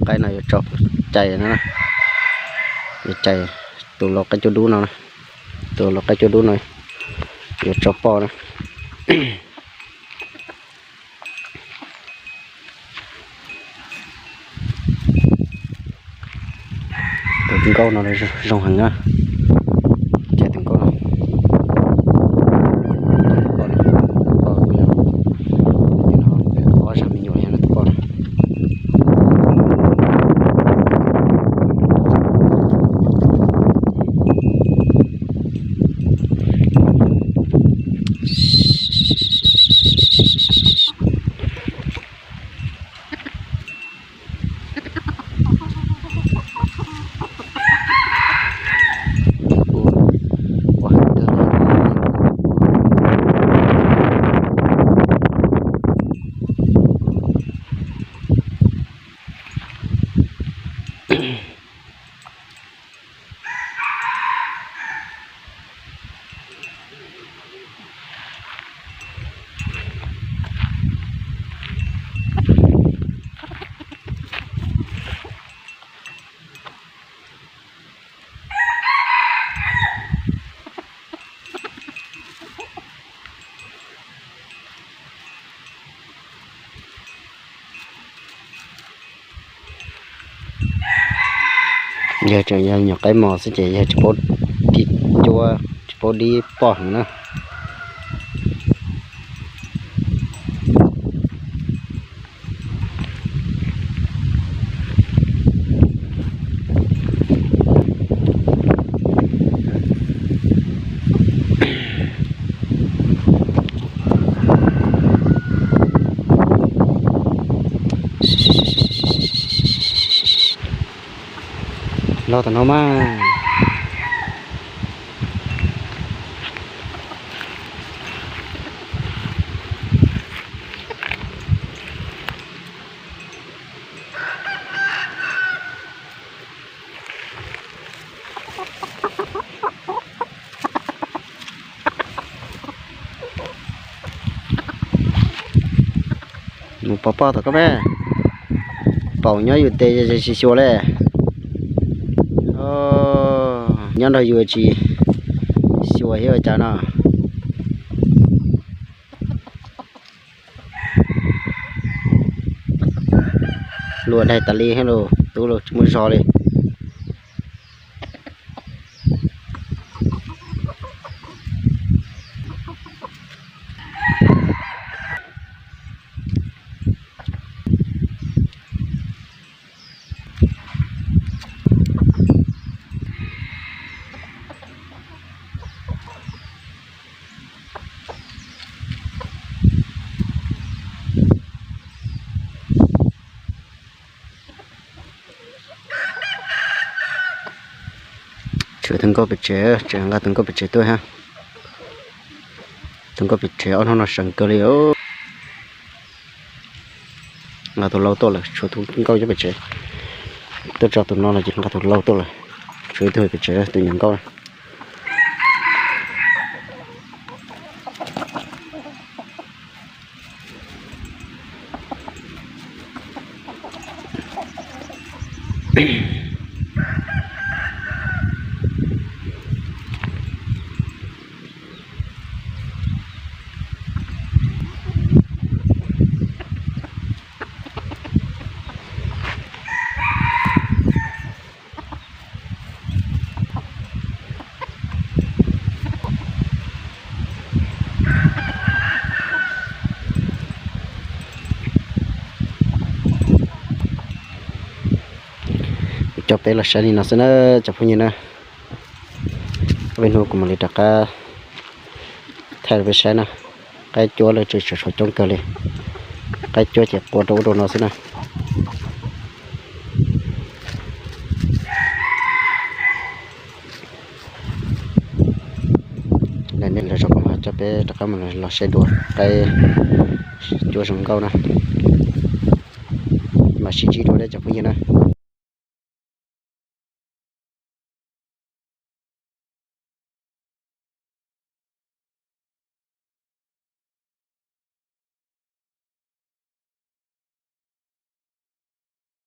qaib no yuav tso cais no, yuav cais tus lau qaib cuab dub no, tus lau qaib cuab dub no yuav tso poj na. Tus nkauj no zoo heev na, cais tus nkauj no. Tus poj no, tus poj kuj yog, ob zag me nyuam yog tus poj no. Yawg tseem yog nyuam qaib mos xwb ces yawg tsis paub dib cuab, tsis paub dib poj heev na. Los tom no mas. Mus pov poj tom koj me. Paum nyob yus tes tsis xyuas li. Nyob nrog yus tsis xyuas thiab ua cas no. Luag daig tas li thiab los tub los tsis muaj zog li. Tshuav tus nkauj pem tsev, tseem nqa tus nkauj pem tsev tuaj thiab. Tus nkauj pem tsev ob hnub no seev kawg li. Nqa tus lau tuaj lawm, tshuav tus nkauj nyob pem tsev. Tuaj tso tus no los ces nqa tus lau tuaj lawm. Tshuav ib tug pem tsev, tus nyuam nkauj na. Coj peb los saib li no xwb na cov phooj ywg na. Ob peb hnub kuv mam li rov qab thaij rau peb saib na. Qaib cuab lawv tseem tshuav coob kawg li. Qaib cuab ces qua rau ub rau no xwb na. Lawv zov kom coj peb rov qab mus los saib dua qaib cuab zoo nkauj na. Mam sib ntsib dua cov phooj ywg na.